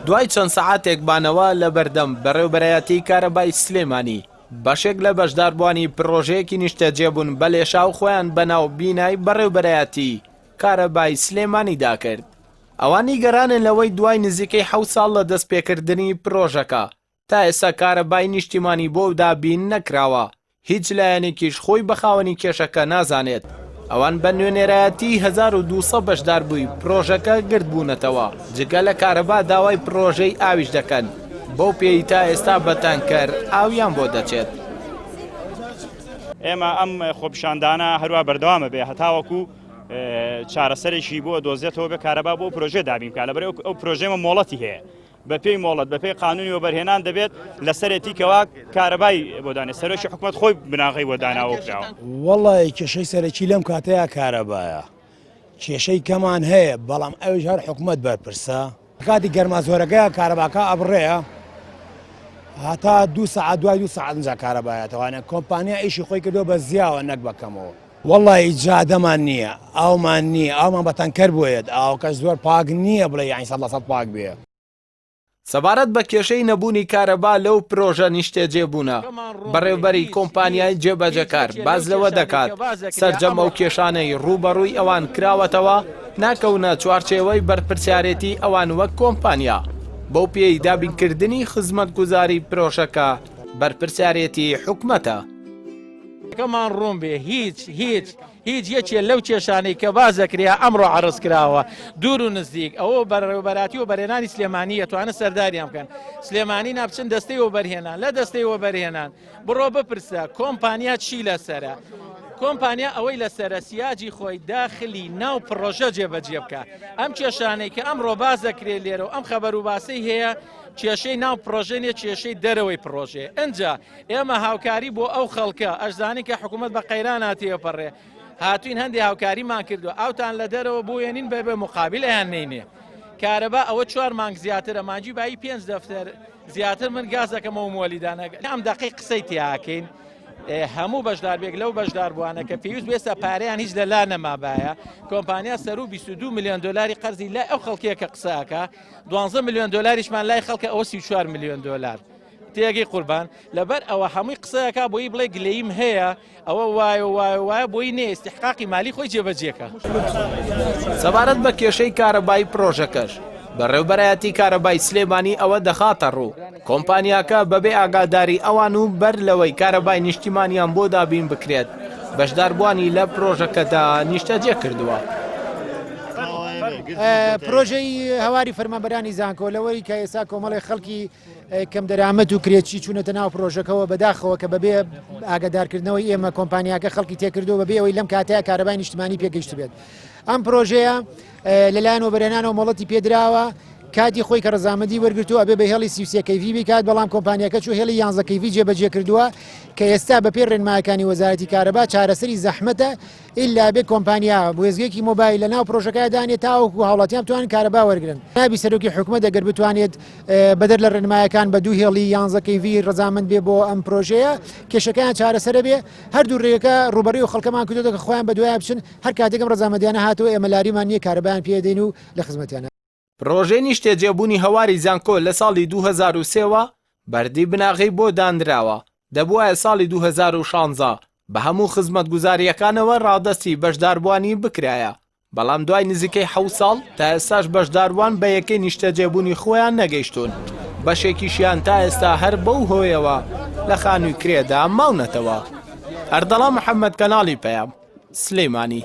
دوای چەند سەعاتێک مانەوە لە بەردەم بەڕێوبەرایەتی کارەبای سلێمانی، بەشێک لە بەشداربووانی پڕۆژەیەکی نیشتەجێبوون بە لێشاو خۆیان بەناو بینای بەڕێوبەرایەتی کارەبای سلێمانیدا کرد. ئەوان نیگەرانن لەوەی دوای نزیکەی حەوت ساڵ لە دەستپێکردنی پرۆژەکە، تا ئێستا کارەبای نیشتیمانی بۆ دابین نەکراوە، هیچ لایەنێکیش خۆی بە خاوەنی کێشەکە نازانێت. ئەوان بە نوێنەرایەتی 1200 بەشداربووی پرۆژەکە گردبوونەتەوە، جگە لە کارەبا داوای پرۆژەی ئاویش دەکەن، بەو پێیەی تا ئێستا بە تانکەر ئاویان بۆ دەچێت. ئێمە ئەم خۆپیشاندانە هەروا بەردەوامە بێ هەتاوەکو چارەسەرێکی بۆ دۆزێتەوە بێ کارەبا بۆ پرۆژێ دابین بکە لەبەر ئەو پرۆژێمە مۆڵەتی هەیە بەپێی مۆڵەت بەپێی قانونی وەبەرهێنان دەبێت لەسەرێتی کەوا کارەبای بۆ دانێ سەرۆکی حکومەت خۆی بناغەی بۆ داناوە کراوە. وەڵی کێشەی سەرەکی لەم کاتەیە کارەبایە کێشەی کەمان هەیە بەڵام ئەویش هەر حکومەت بەرپرسە. کاتی گەرما زۆرەکەیە کارەباکە ئەبڕێ هەتا دوو سەعات دوای دوو سەعات ئینجا کارەبایەتەوانێ کۆمپانیا ئیشی خۆی کردووە بە زیاوە نەک بە کەمەوە. وەڵی جادەمان نییە ئاومان نییە ئاومان بە تەنکەر بۆیەت ئاوەکەش زۆر پاک نییە بڵێ یانی سەد لە سەد پاک بێ. سەبارەت بە کێشەی نەبوونی کارەبا لەو پرۆژە نیشتەجێبوونە، بەڕێوبەری کۆمپانیای جێبەجێکار باس لەوە دەکات، سەرجەم ئەو کێشانەی ڕووبەڕووی ئەوان کراوەتەوە ناکەونە چوارچێوەی بەرپرسیارێتی ئەوان وەک کۆمپانیا، بەو پێیەی دابینکردنی خزمەتگوزاری پرۆژەکە بەرپرسیارێتی حکومەتە. کەمان ڕوون بێ هیچ هیچ هیچ یەکێ لەو کێشانەی کە باس دەکرێ ئەمڕۆ عەرز کراوە دوور و نزیک ئەوە بەڕێوەبەراتی و بەرێنانی سلێمانی ئەتوانن سەرداریان بکەن سلێمانی نابچن دەستەی وەبەرهێنان لە دەستەی وەبەرهێنان بڕۆ بپرسە کۆمپانیا چی لەسەرە کۆمپانیا ئەوەی لەسەرە سیاجی خۆی داخلی ناو پڕۆژە جێبەجێ بکە ئەم کێشانەی کە ئەمڕۆ باس دەکرێت لێرە و ئەم خەبەر و باسەی هەیە کێشەی ناو پڕۆژە نیە کێشەی دەرەوەی پڕۆژەیە ئەجا ئێمە هاوکاری بۆ ئەو خەڵکە ئەشزانین کە حکوومەت بە قەیرانە تێپەڕێ هاتوین هەندێ هاوکاریمان کردو ئاوتان لە دەرەوە بۆیەنین بە بێ مقابل ئەیان نینێ کارەبا ئەوە چوار مانگ زیاترە مانگی بایی پێنج دەفتەر زیاتر من گاز دەکەمەوە مۆلیدانە ئەم دەقەی قسەی تیاکەین هەموو بەشداربێک لەو بەشداربووانە کە پێویست بێستا پارەیان هیچ لەلا نەمابایە کۆمپانیا سەر و 22 میلیۆن دلاری قەرزی لای ئەو خەڵکیە کە قسەکە 12 میلیۆن دلاریشمان لای خەڵکە ئەوە 34 میلیۆن دلار تێگەی قوربان لەبەر ئەوە هەمووی قسەکە بۆی بڵێ گلەیم هەیە ئەوە وایە وایە وایە بۆی نێ ئیستیحقاقی مالی خۆی جێبەجێکە. سەبارەت بە کێشەی کارەبای پرۆژەکەش، بەڕێوبەرایەتی کارەبای سلێمانی ئەوە دەخاتەڕوو، کۆمپانیاکە بەبێ ئاگاداری ئەوان و بەر لەوەی کارەبای نیشتیمانیان بۆ دابین بکرێت، بەشداربووانی لە پرۆژەکەدا نیشتەجێ کردووە. پرۆژەی هەواری فەرمانبەرانی زانکۆ لەوەی کە ئێستا کۆمەڵی خەڵکی کەمدەرامەت و کرێچی چوونەتە ناو پرۆژەکەوە بەداخەوە کە بەبێ ئاگادارکردنەوەی ئێمە کۆمپانیاکە خەڵکی تێکردو بەبێ ئەوەی لەم کاتەیە کارەبای نیشتمانی پێگەیشت بێت ئەم پرۆژەیە لەلایەن وەبەرهێنانەوە مۆڵەتی پێدراوە کاتی خۆی کە ڕزامەندی وەرگرتو ئەبێ بە هێڵی 33 کەیڤی بکات بەڵام کۆمپانیەکە چوو هێڵی 11 کەیڤی جێبەجێ کردووە کە ئێستا بەپێی ڕێنمایەکانی وەزارەتی کارەبا چارەسەری زەحمەتە ئیلا بێ کۆمپانیا وێستگەیەکی مۆبایل لە ناو پرۆژەکە دانێت تاوەکو هاوڵاتیان بتوانن کارەبا وەرگرن. نابی سەرۆکی حکومەت ئەگەر بتوانێت بەدەر لە ڕێنمایەکان بە دوو هێڵی یانزە کەیڤی ڕەزامەند بێ بۆ ئەم پرۆژەیە کێشەکەیان چارەسەرە بێ هەردوو ڕێگەکە ڕووبەڕووی و خەڵکەمان کردووە کە خۆیان بەدوایان بچن هەر کاتێک ئەم ڕەزامەندیانە هاتەوە ئێمە لاریمان نییە کارەبایان پێ دەین و لە خزمەتیانە. پرۆژەی نیشتەجێبوونی هەواری زانکۆ لە ساڵی 2003 وە بەردی بناغەی بۆ دانراوە، دەبوایە ساڵی 2016 بە هەموو خزمەتگوزارییەکانەوە ڕادەستی بەشداربووانی بکرایە، بەڵام دوای نزیکەی حەوت ساڵ تا ئێستاش بەشداربووان بە یەکەی نیشتەجێبوونی خۆیان نەگەیشتوون، بەشێکیشیان تا ئێستا هەر بەو هۆیەوە لە خانووی کرێدا ماونەتەوە. ئەردەڵان محەمەد، کەناڵی پەیام، سلێمانی.